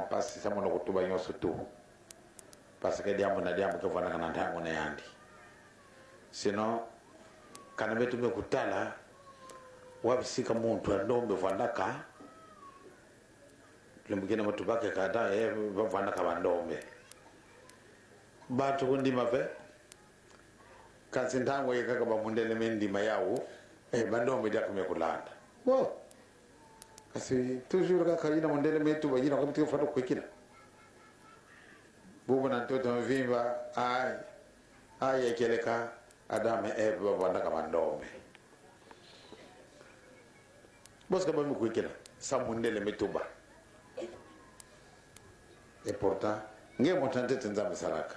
Mpasi samona kutuba nyonso tu parce que diambu na diambu kevandaka na ntango na yandi. Sinon kana betu be kutala wapi sika muntu andombe vandaka limbukina mutubake kada e bavandaka bandombe bantu kundima ve kasi ntango ye kaka bamundele me ndima yawu eh, bandombe diakume kulanda bo kasi toujours kaka yina mundele metuba yina kamutika fata kukwikila bubu na ntoto mvimba ai ayekeleka Adam et Eve bavandaka bandombe bosika bamikwikila sa mundele mituba. Et pourtant nge moto na ntete Nzambe salaka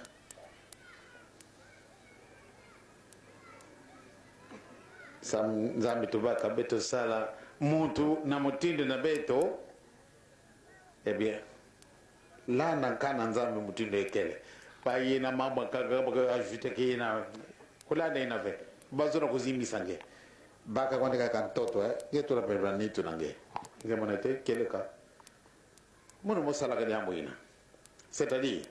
sa Nzambe tubaka beto sala mutu na motindo na beto. Eh bien, landa nkana Nzambe motindo ekele baye na mambo kaka ajoute ke na kolanda ina ve bazona kozimbisa nge baka kwandika ka ntoto eh nge tola pebra nitu na nge nge mona te keleka mono mosalaka liambo ina. C'est-à-dire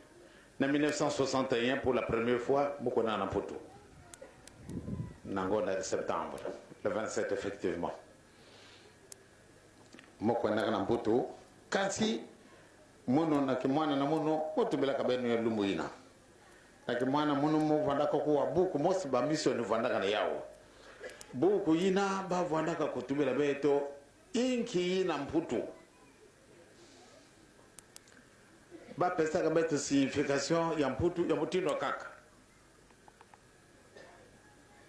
na 1961 pour la première fois mokona na Mputu nango na septembre le 27 effectivement mokondaka na Mputu kasi mono na kimwana na mono otubelaka beno ya lumbu ina na kimwana mono movandaka kuwa buku mosi ba mission vandaka na yawo buku ina bavandaka kutubela beto inki ina Mputu bapesaka beto signification ya Mputu ya mutindo kaka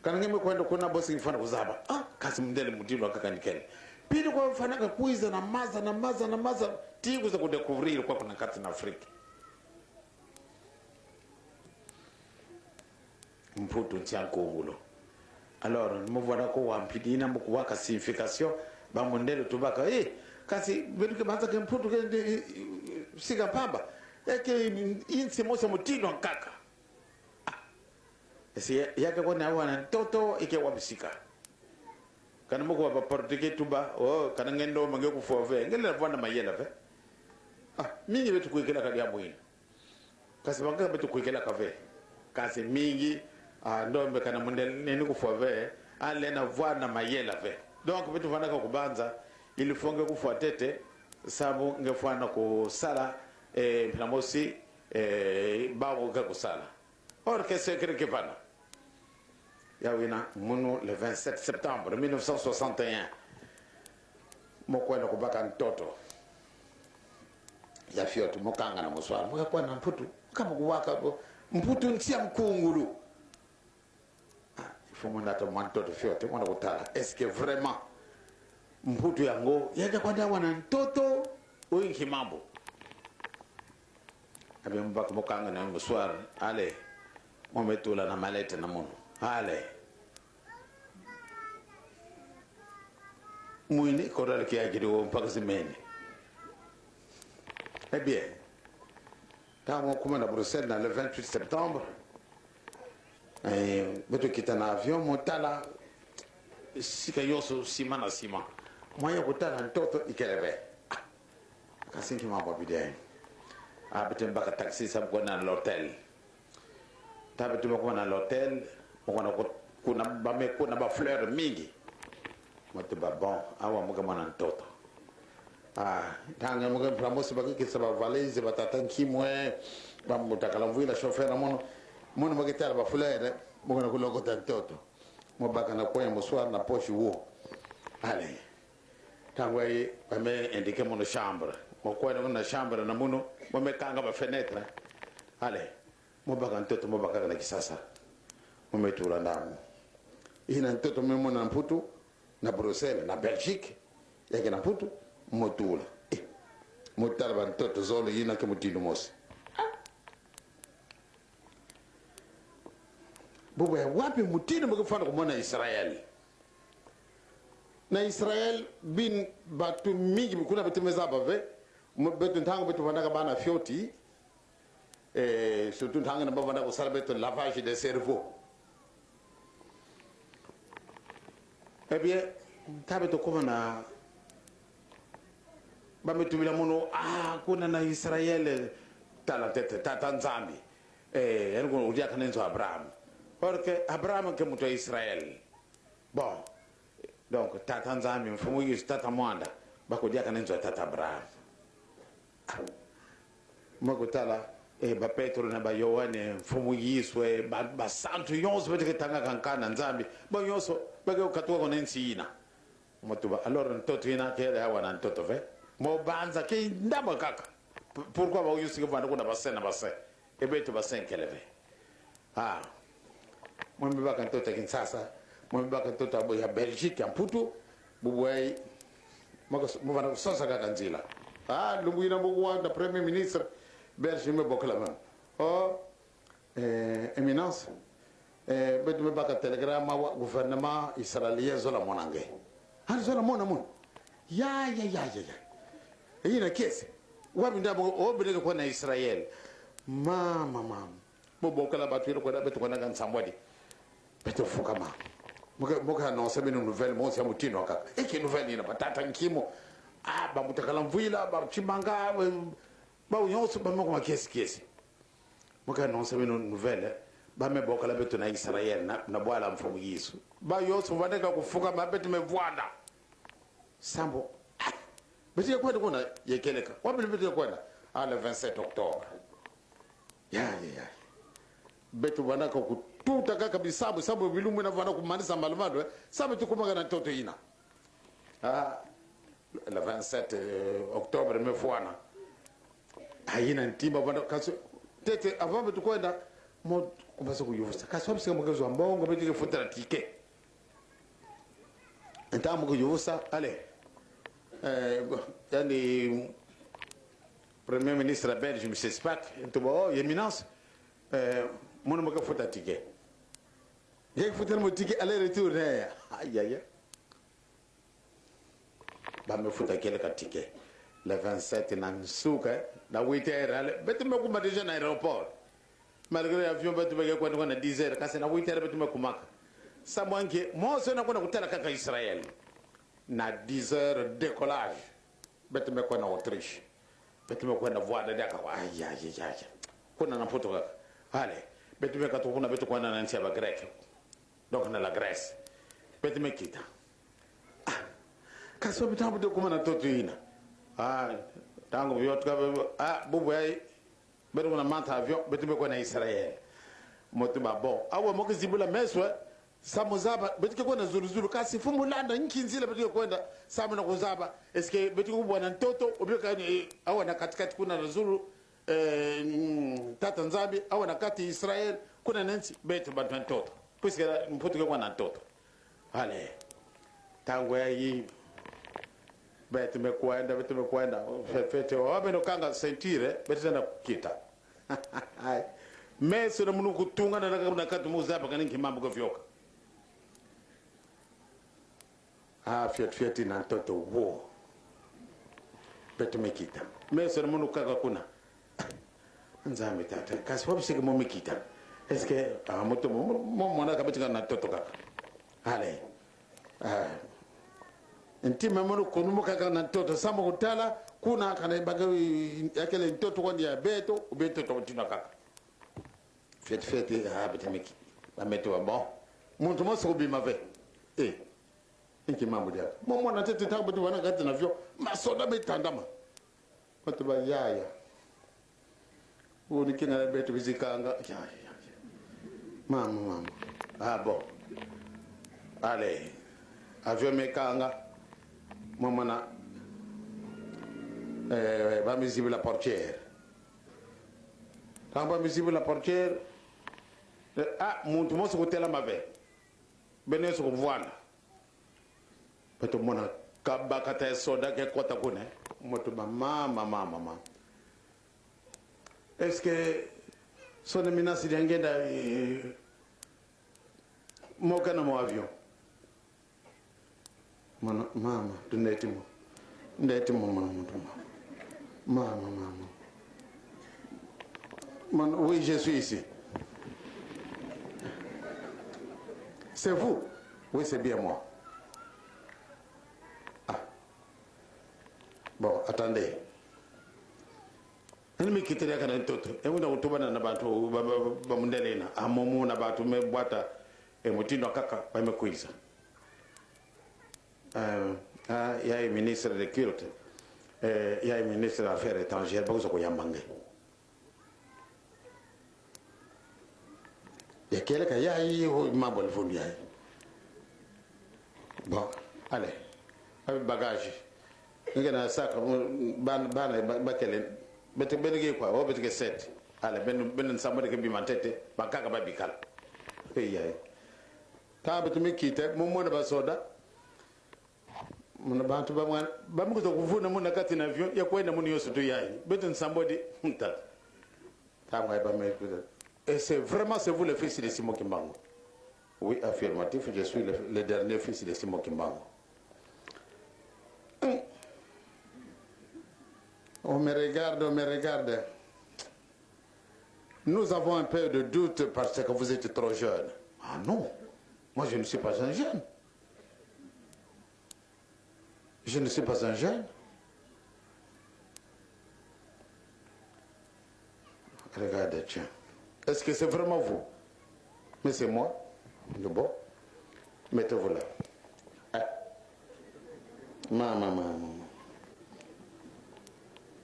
kana ngeme kwenda kuna bosi ngifana kuzaba ah kasi mndele mutindo kaka nikele pili kwa mfanaka kuiza na maza na maza na maza tikuza kudécouvrir kwa kuna kati na Afrika Mputu ntiankungulo. Alors muvana ko wampidina mukuwaka signification bamundele tubaka eh kasi betuke banza ke Mputu ke sika pamba eke insi mosa mutindo nkaka. Esi yake kwa na wana ntoto ike wabisika kana moko ba portugais tuba oh kana ngendo mange kufua ve ngele na vanda mayela ve ah mingi betu kuikela kadi amwina kasi banga betu kuikela kave kasi mingi ah ndombe kana mundele nini kufua ve ale na vwana mayela ve donc betu vanda ka kubanza il faut nge kufua tete sabu nge fwana kusala eh mplamosi eh bawo ka kusala. Or que secret que vana yawina munu le 27 septembre 1961 mokwenda kubaka ntoto ya fioto mokanga na moswala mokakwana na Mputu kama kuwaka Mputu ntia mkungulu ah, il faut monata mwa ntoto fioto mwana kutala est-ce que vraiment Mputu yango yaka kwanda wana ntoto oyo nkimambo abe mbaka mokanga na moswara ale mometula na malete na mono ale mwini koral kiakiriwo mpaka zimene. Eh bien, ntango okoma na Bruxelles na le 28 septembre betokita na avion motala sika nyonso nsima na nsima moyen kotala ntoto ikeleve kasi nkima bidai abete mbaka taxi sabu kona na l'hôtel tabe tuma kona na l'hôtel mokona kuna bame kuna ba fleur mingi moto ba bon awa moka mwana ntoto ah tanga moka pramosi bakikisa ba valise batata nkimwe bamutakala mvwila chauffeur na mono mono bakitala ba fleur mokona kulokota ntoto mobaka na koya moswar na poche wo allez tango ye bame indiqué mono chambre mokwena na chambre na mono momekanga ba fenêtre allez mobaka ntoto mobaka na kisasa mometula ndamu ina ntoto memona na Mputu na Bruxelles na Belgique yake na Mputu motula eh, motala ba ntoto zolo yina ke motindo mosi bubu ya wapi motindo mokifanda komona Israël na Israël bin batu mingi kuna betumeza bave betu ntango betu vandaka bana fioti eh, surtout ntango na bavanda kosala betu lavage de cerveau. Eh bien, ntabe tokoma na Bametubila mono ah kuna na Israël tala tete tata Nzambi eh yani kuna udiaka nenzo Abraham. Or que Abraham ke mutu ya Israël. Bon donc tata Nzambi mfumu Yesu tata mwanda bakodiaka nenzo ya tata Abraham. Makotala eh, ba Petro na ba Yohane mfumu Yesu eh, ba basantu yonso beteketangaka nkana Nzambi ba yonso bake katuka kona nsina Motuba alors ntoto ina kele awa na ntoto ve mobanza ke ndamba kaka pourquoi ba yusiki vanda kuna base na base ebeto base nkele ve ah mwembe baka ntoto ya Kinshasa mwembe baka ntoto ya Belgique ya Mputu bubwai muvanda kusosa kaka nzila ah lumbu ina bokuwa na premier ministre belge me bokela meme oh eh, eminence Eh, betu me baka telegrama wa gouvernement israélien zola mona nge. Hani zola mona mona. Ya ya ya ya ya. Ina kesi. Wapi ndabo obeleke kwa na Israel. Mama mama. Bobokala batu ile kwa betu kwa na nsambwadi. Betu fuka mama. Muka muka annonce bino nouvelle monsi ya mutino kaka. Eke nouvelle ina batata nkimo. Ah ba mutakala mvwila ba chimanga ba nyonso ba moko makesi kesi. Muka annonce bino nouvelle bame bokala betu na Israel na, na bwala mfumu Yesu. Ba yonso vandeka kufuka mabeti me vwanda. Sambo. Ah, beti kwenda kuna yekeleka. Wapi beti kwenda? Ah le 27 octobre. Ya ya ya. Betu vandaka kututa kaka bisabu sabu bilumbu na vanda kumanisa malumalu. Sabu tukumaka na toto ina. Ah le 27 octobre me fwana. Haina ntimba vanda kaso tete avant betu kwenda mo kubasa kuyuvusa kasi wabisika mukezwa mbongo betu kufutira ticket ntamu kuyuvusa ale eh, yani premier ministre belge monsieur Spaak ntuba oh eminence eh, mono mukafuta ticket yekufutira mo ticket aller retour ne ay ay bamefuta kele ka ticket le 27 na nsuka na 8 heures ale betu mekuma déjà na aéroport malgré avion betu beke kwenda na 10 heures kasi na 8 heures betu mekumaka samwanke moso nakwenda kutala kaka Israël na 10 heures décollage betu mekwenda Autriche betu mekwenda voada daka ay ay ay kuna na mputo kaka ale betu mekatu kuna betu kwenda na nchi ya Grec donc na la Grèce betu mekita kasi wabitambo te kuma na toto ina ah tango byotka ah bubu ai betu kuna manta avion betu mekwa na Israël moto ba bon awa moke zibula meswe samuzaba betu ke kwenda zuluzulu kasi fumulanda nkinzila betu ke kwenda samu na kuzaba eske betu kubwana ntoto obika ni awa na katikati kuna na zulu eh, tata nzambi awa na kati Israël kuna nensi betu bantu ntoto puisque mputu ke kwana ntoto ale tango yayi betu mekwenda betu mekwenda fete wabe no kanga ceinture betu tena kukita meso na munu kutunga na na kati muzaba kani kimambo kofyoka ah fiat fiat na ntoto wo betu mekita meso na munu kaka kuna nzambe tata kasi wabiseke mo mekita est-ce que ah moto mo mwana kabeti na ntoto kaka ale ah ntima mono konumo kaka na ntoto sama kutala kuna kana baka yakele ntoto kwandi ya beto ubeto to tina kaka fete fete ah betemeki bameto ba bon muntu moso kubima ve eh inki mambo dia mo mwana tete tango betu wana kati na vyo masoda betandama bato ba yaya unikinga betu bizikanga ya ya mama mama ah bon allez avion mekanga momona eh, bamizibula portière ntango bamizibula portière eh, ah muntu mosi kutelama ve bene nyonso kuvwanda bato mona kabakata ya soda ke kota kuna moto ba mama mama mama est ce que son éminence diangenda eh, moka na mo avion mana mama ndeti mo ndeti mo mana mutu mama mama man oui je suis ici c'est vous oui c'est bien moi ah bon attendez. Attendez. Nani mikitele kana ntoto. Emunda kutubana na bantu bamundelena. Amomu na bantu mebwata emutindo kaka bamekwiza. Yayi ministre de culte. Yayi ministre des affaires étrangères bakuza kuyambange. Yakeleka yayi mambo alivundu yayi. Bon, allez. Abi bagage. Ngena saka bana bana bakele bete benege kwa o beteke set. Ale ben ben nsamba de bi mantete bakaka babikala. Hey yayi. Ta betumi kite mumona basoda. Muna bantu bamwana bamukuza kuvuna muna kati na avion ya kwenda muni yose tu yayi. Bete nsambodi mtata. Tangwa ba me Et c'est vraiment c'est vous le fils de Simon Kimbangu. Oui, affirmatif, je suis le dernier fils de Simon Kimbangu. On me regarde, on me regarde. Nous avons un peu de doute parce que vous êtes trop jeune. Ah non, moi je ne suis pas un jeune. Je ne suis pas un jeune. Regardez, tiens. Est-ce que c'est vraiment vous? Mais c'est moi. Bon, mettez-vous là. Ah. Mama, mama.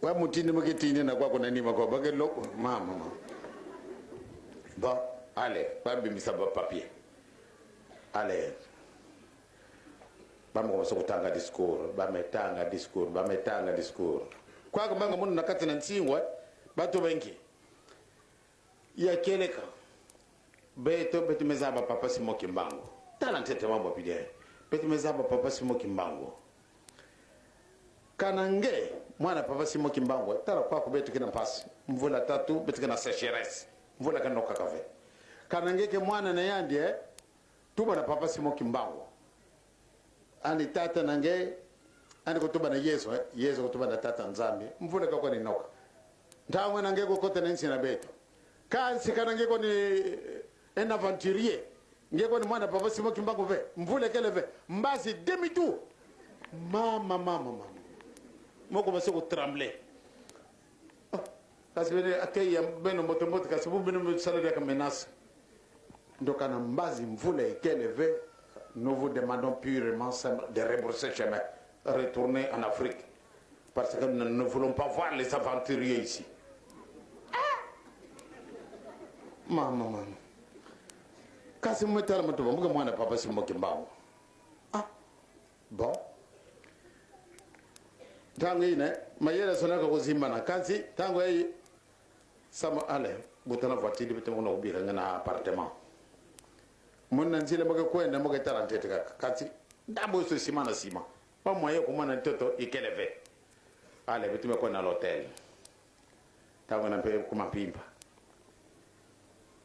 Wa mutini mukitini na kwako nani makwa bake loko mama mama. Bon, allez, babimisa ba papier. Allez. Bamukomasa kutanga discours, bametanga discours, bametanga discours. Kwako banga munu nakati na ntsingwa bato bengi. Ya keleka. Beto beto mezaba papa Simon Kimbangu. Tala ntete mambo pide. Beto mezaba papa Simon Kimbangu. Kanange mwana papa Simon Kimbangu tala kwako beto kina pasi. Mvula tatu beto kina sécheresse. Mvula kanoka kave. Kanange ke mwana na yandi tuba na papa Simon Kimbangu. Ani tata nange ani kutuba na Yesu Yesu kutuba na tata Nzambi. Mvula kako ni noka. Ntangwe nange kokote na nsi na beto. Kansi kanange ko ni un aventurier. Ngeko ni mwana papa Simon Kimbangu ve. Mvula kele ve. Mbasi demi tour. Mama mama mama. Moko basi ko trembler. Oh, kasi bene akei beno moto moto kasi bu beno sala ya menace. Donc na mbazi mvula ikele ve. Nous vous demandons purement de rebrousser chemin, retourner en Afrique. Parce que nous ne voulons pas voir les aventuriers ici. Ah! Maman, maman. Kasi mwetala mtuba, mga mwana papa Simon Kimbangu. Ah, bon. Tangu ine, mayele sonaka kuzimbana. Kasi, tangu hii, sama ale, butana voiture, butana kuna kubira ngana appartement. Muna nzile mwake kwenda mwake tarantete kaka. Kasi, ndambo iso sima na sima. Pa mwaye kumana ntoto ikeleve. Ale, bitume kwa na l'hotel. Tangu na mpe kumapimba.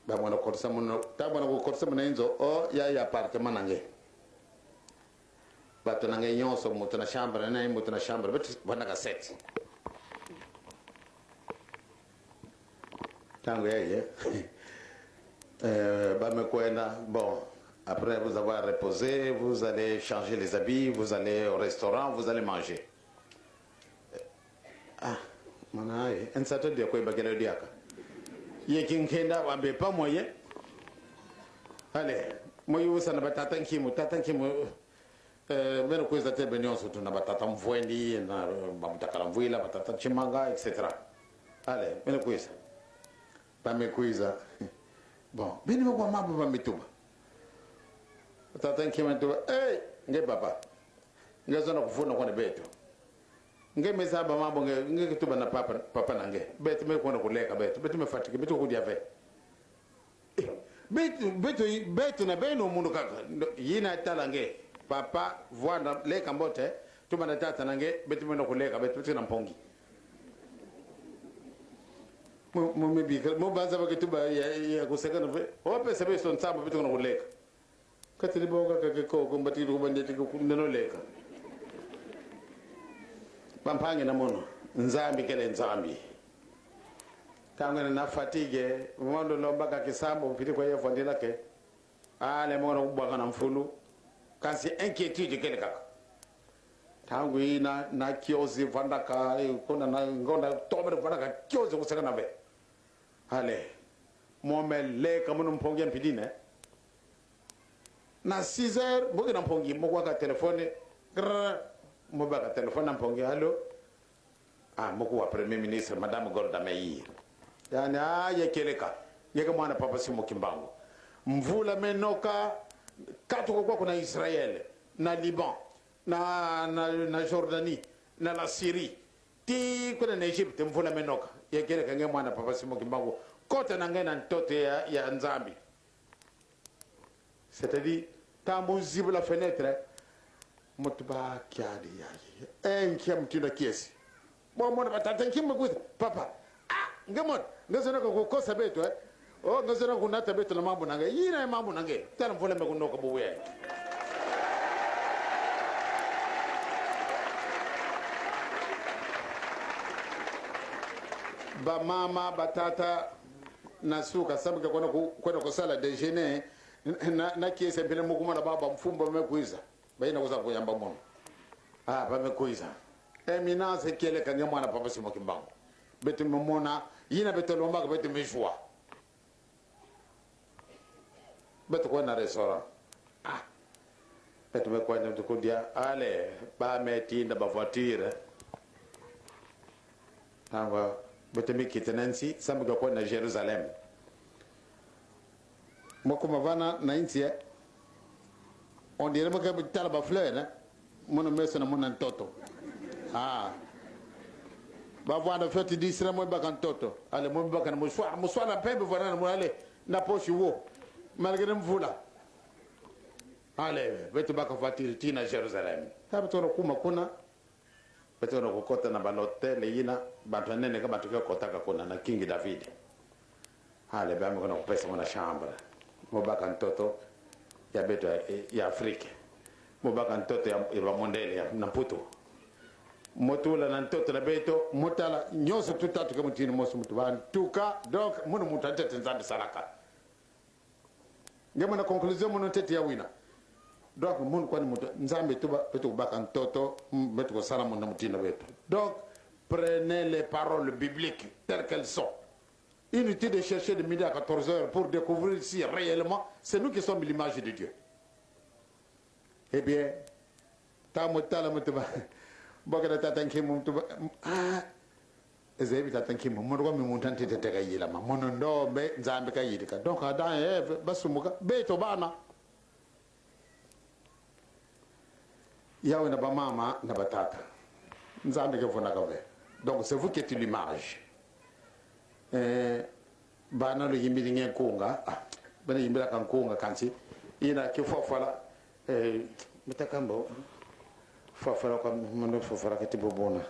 Bamwana korsa muno, tabwana kukorsa muno inzo, o ya ya appartement nange. Bato nange nyonso mutu na chambre, na mutu na chambre, betu bwana cassette. Tangu yeye. Bamekwena, bon, après vous avoir reposé, vous allez changer les habits, vous allez au restaurant, vous allez manger. Ah, manaye, ensato dia kwa bakele diaka. Ye kinkenda wambe pa moyen. Allez, moi yusa na batata nkimu, tata nkimu. Beno kuiza tebe nyonso tu na batata mvwendi na bamutakala mvwila, batata chimanga, etc. Allez, beno kuiza. Bamekuiza. Bon, beni kwa mambo bamituba. Tata nkimu tu, hey, nge papa. Nge zona kufuna kwa beto. Nge mezaba mambo nge nge kituba na papa papa nange. Beto me kwenda kuleka beto. Beto mefatike, beto kudia ve. Beto beto beto na beno mundu kaka. Yina tala nge. Papa voanda leka mbote, tuba na tata nange, beto me kuleka beto beto na mpongi. Mumebika, mubanza bakituba ya kuseka na ve. Ope sebe son tsamba beto na kuleka. Katili bonga kakeko kumbati kubandeti kuneno leka. Pampange na mono nzambi kele nzambi. Tangu na fatigue, mondo lomba kakisambo mpiti kwa yefu ndila ke. Ale mono kubwaka na mfulu. Kasi inquiétude kele kaka. Tango ina na kiozi vandaka kona na ngonda tomere vandaka kiozi kuseka na ve. Ale momeleka muno mpongi mpidine. Na 6 heures mboki na mpongi moko ka telefone grrr mobaka telefone na mpongi allo. Ah moko wa premier ministre madame Golda Meir. Yani ah yekeleka yeke mwana papa Simon Kimbangu. Mvula menoka katuko kwa kuna Israël na Liban na Jordanie na la Syrie ti kuna na Egypte mvula menoka yekeleka nge mwana papa Simon Kimbangu kota na ngai na ntoto ya Nzambi. C'est-à-dire tambo zibu la fenêtre mutu ba kiadi ya enkia mutindo kiesi bo mona batata nkimbe kuza papa ah ngemona ngezona ko kosa beto eh oh ngezona kunata beto na mambo nange yina mambo nange tala mvula mekunoka buwe ba mama batata nasuka sabuka kona kwenda kusala déjeuner na kiese mpele mukumona baba mfumbo mekuiza baina kuza kuyamba mono ah bamekuiza eminence kiele kange mwana papa Simon Kimbangu betu mona yina betu lombaka betu mishwa betu kwa na restaurant ah betu mekwanya tukudia ale ba metinda ba voiture tangwa betu mikite nansi sambuka kwa na Jerusalem moko mavana na intie on dirait que tala ba fleur hein mono meso na mona ntoto ah bavanda fête disra mo baka ntoto ale mo baka na mouchoir mouchoir na pembe vana na mo ale na poche wo malgré mvula ale betu baka voiture tina Jerusalem tabu kuma kuna betu na kokota na balotel yina bantu nene ka bantu ka kotaka kuna na King David ale ba mo na kopesa mo na chambre mo baka ntoto ya betu ya Afrique mo baka ntoto ya ba mondele ya na Mputu motula na ntoto na beto motala nyonso tutatu ke mutini moso mutu bantuka donc muno mutu antete nzambi salaka ngemona conclusion muno ntete ya wina donc munu kwani mutu nzambi tuba beto kubaka ntoto beto kosala muna mutina beto donc prenez les paroles bibliques telles qu'elles sont. Inutile de chercher de midi à 14h pour découvrir si réellement c'est nous qui sommes l'image de Dieu. Eh bien, tamotala mutu ba bokela tata nkimu mutu ba ah ezebi tata nkimu mundu kwa mimuntu antete kayila ma mono ndombe nzambe kayilika donc Adam et Ève basumuka beto bana yawe na bamama na batata nzambe kevuna kave donc c'est vous qui êtes l'image bana lo yimbili ngenkunga ah bana yimbila kankunga kansi ina kifofala mutakambo fafara kwa mando fafara kitibobona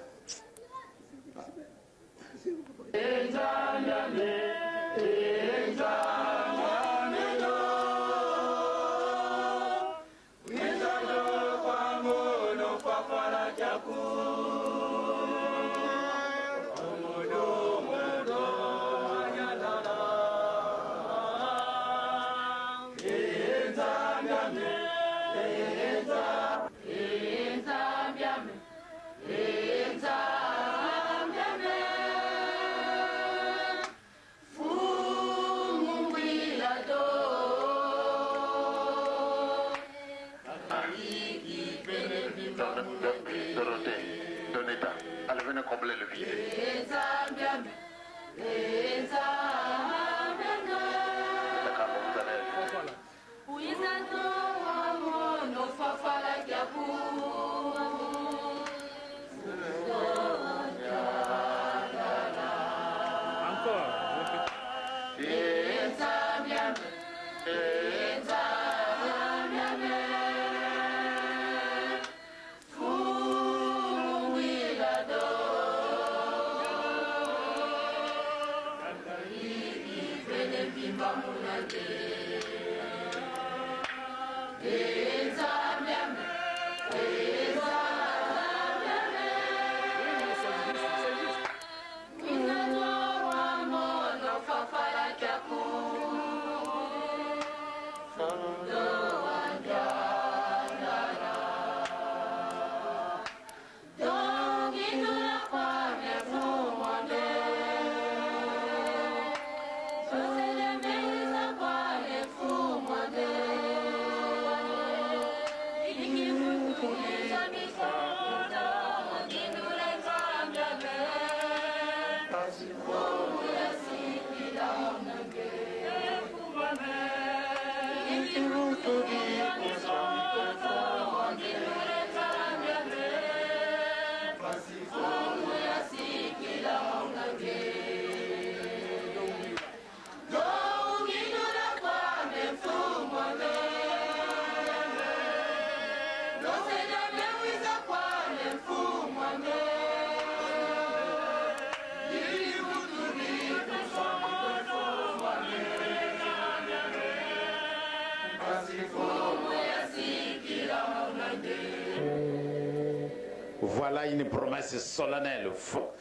Voilà une promesse solennelle. Foi,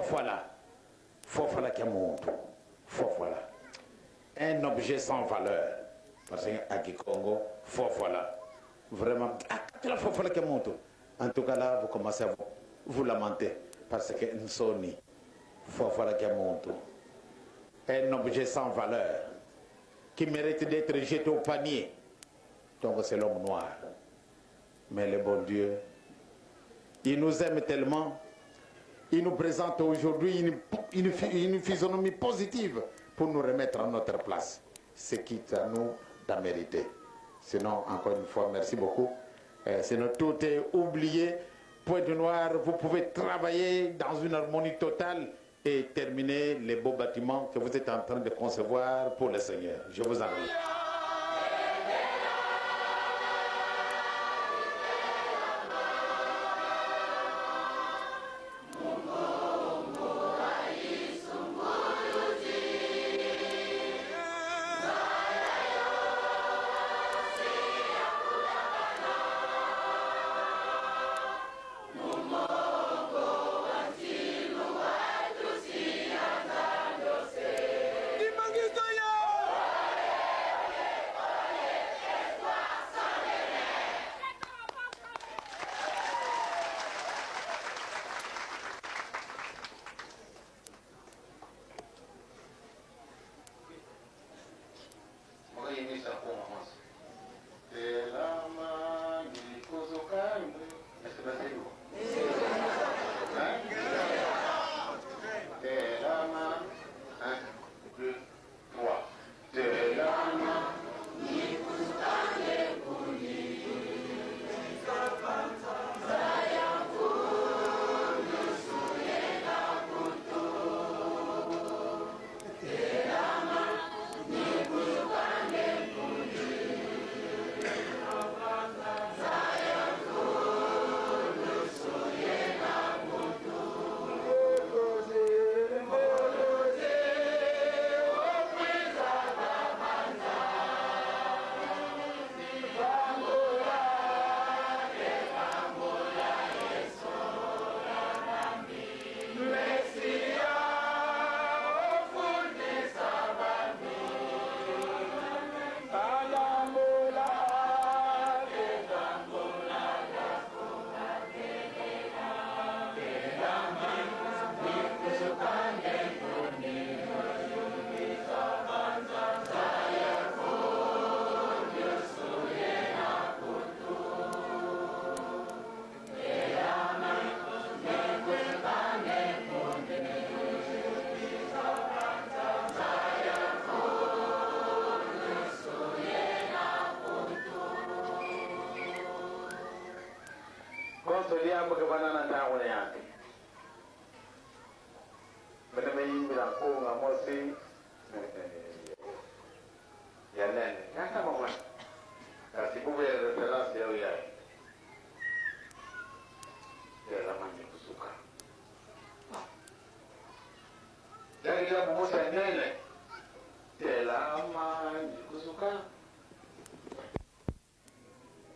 voilà. Foi, voilà qui est Foi, voilà. Un objet sans valeur. Parce qu'à Congo, foi, voilà. Vraiment, ah, foi, voilà qui est En tout cas, là, vous commencez à vous lamenter. Parce que Nsoni, foi, voilà qui est Un objet sans valeur qui mérite d'être jeté au panier. Donc c'est l'homme noir. Mais le bon Dieu, il nous aime tellement, il nous présente aujourd'hui une physionomie positive pour nous remettre à notre place. Ce qui est à nous d'en mériter. Sinon, encore une fois, merci beaucoup. Sinon, tout est oublié. Pointe Noire, vous pouvez travailler dans une harmonie totale et terminer les beaux bâtiments que vous êtes en train de concevoir pour le Seigneur. Je vous en remercie.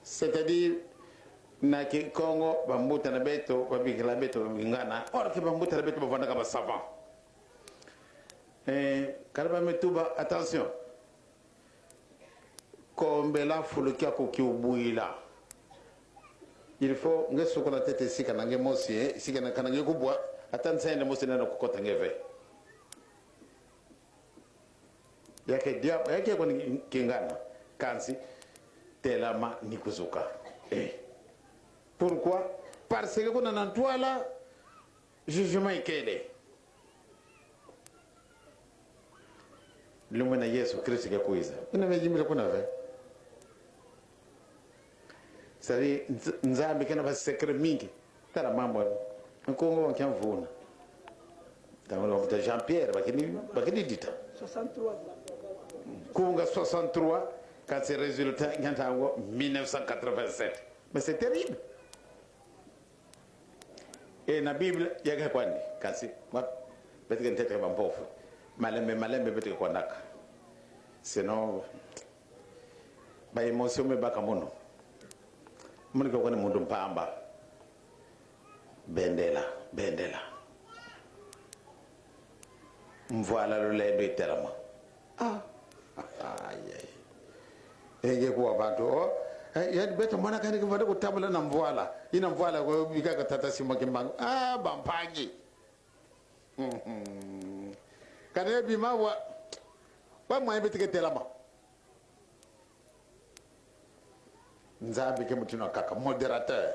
C'est-à-dire na Kikongo bambuta na beto babikila beto babingana or ke bambuta na beto bavandaka basavant. Kalaba metuba, attention, kombela fulukia kokiubuila, il faut nge sukola tete sika na nge mosi sika na kana nge kubwa ata nsende mosi na kokota nge yake dia yake kwa kingana kansi telama nikuzuka. Pourquoi? Parce que kuna nantwala jugement ikele lumwe na Yesu Kristo ke kuiza ina mejimile kuna ve. C'est-à-dire Nzambe kena ba secret mingi. Tala mambo nkongo wankia mvuna. Tango Jean Pierre bakini bakini dita. 63. Kunga 63 quand c'est résultat nyantango 1987. Mais c'est terrible. Et na Bible yaka kwani kasi betike ntete ba mpofu. Malembe malembe betike kwandaka. Sinon ba émotion me baka muno. Munike kwani mundu mpamba. Bendela, bendela. Mvwala lulendo itelama. Ah. Ay. Enge kuwa bantu oh. Yani beto mwana kani kivada kutambula na mvwala. Ina mvwala kwa bikaka tata sima kimbangu. Ah, bampangi. Kane bima wa wa mwa betike telama. Nzambe ke mutino kaka modérateur.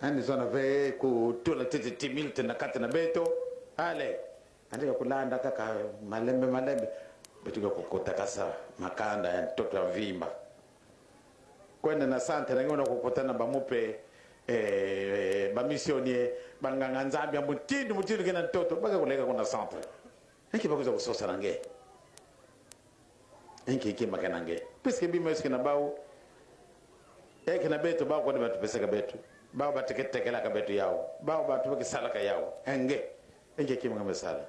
Ani zona ve ku tula tete timil tena kati na beto. Ale. Andika kulanda kaka malembe malembe. Betuka kukota kasa makanda ya mtoto ya vimba. Kwenda na sante na ngona kukutana bamupe bamisionie banganga nzambi ya mutindu mutindu kena mtoto baka kuleka kuna centre. Enki bakuza kusosa nange. Enki ikima kena nge. Puisque bima eske na bau eke na beto bao kwani batu peseka beto. Bao bateketekela ka beto yao. Bao batu bakisala ka yao. Enge. Enki ikima kama sala.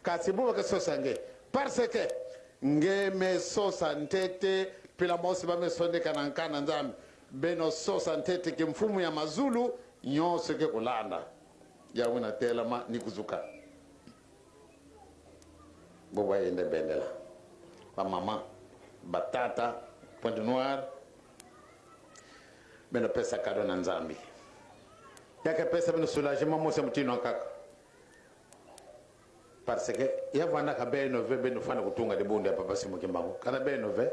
Kasi buba kasosa nge. Parce que nge me sosa ntete pila mosi ba me sondeka na nkana nzambi. Beno sosa ntete ke mfumu ya mazulu nyonso ke kulanda. Ya wina telama ni kuzuka. Boba yende bendela. Ba mama, ba tata, Pointe Noire. Beno pesa kado na nzambi. Yaka pesa beno soulagement mosi mutino kaka. Parce que ya vanda ka beno ve beno fana kutunga libunda ya papa Simon Kimbangu. Kana beno ve.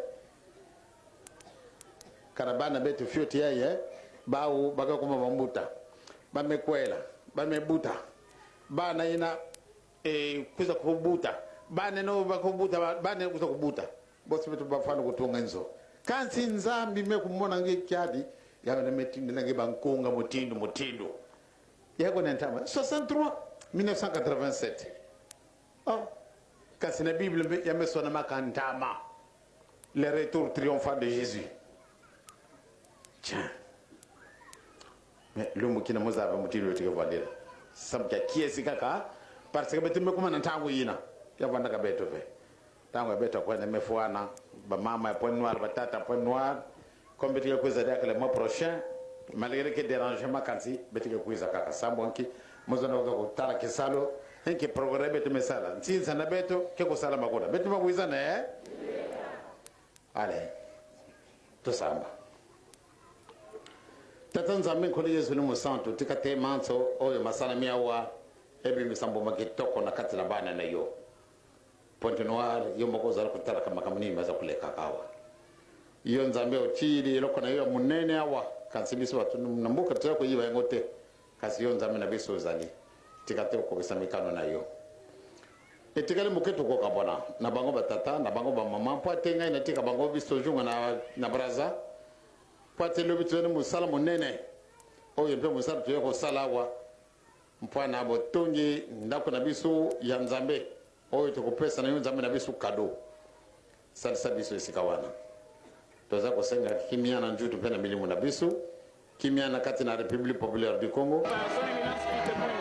Kana bana betu fioti yeye bawu baka kuma bambuta. Bamekwela, bamebuta. Bana ina kuza kubuta. Bana no bakubuta, bana kuza kubuta. Bosi betu bafana kutunga nzo. Kansi nzambi me kumona nge kyadi ya na metinda nge bankunga mutindu mutindu. Yako na ntama 63 1987. Oh, kasi na Bible ya mesona makantama. Le retour triomphant de Jésus. Tiens. Mais l'homme qui n'a pas de mutilo tike vandela. Samka kiesi kaka parce que betume kuma na ntango yina. Ya vanda ka beto ve. Tango ya beto kwa na mefuana ba mama ya Pointe Noire ba tata Pointe Noire comme betike kuza daka le mois prochain malgré que dérangement kansi betike kuza kaka sambonki mozona ko tala kisalo enke progrès beto mesala. Nsinza na beto ke kusala makona. Beto makuiza na eh? Allez. Tosamba. Tata Nzambe nkolo Yesu ni musantu tika te manso oyo masala miawa ebi misambo makitoko na kati na bana na yo. Pointe Noire yo moko ozala kotala kama makambo nini baza kuleka awa. Yo Nzambe otili eloko na yo ya munene awa kasi biso bato na mboka toza koyiba yango te kasi yo Nzambe na biso ozali tika te kokokisa mikano na yo. Etikali moke tokokabwana na bango batata na bango bamama mpo ate ngai natika bango biso tozonga na Brazza mpo ate lobi tozali mosala monene oyo mpe mosala toye kosala awa mpo na botongi ndako na biso ya Nzambe oyo tokopesa na yo Nzambe na biso kado. Salisa biso esika wana. Toza kosenga kimia na njutu mpe na milimo na biso, kimia na kati na République populaire du Congo. Son Éminence Peter.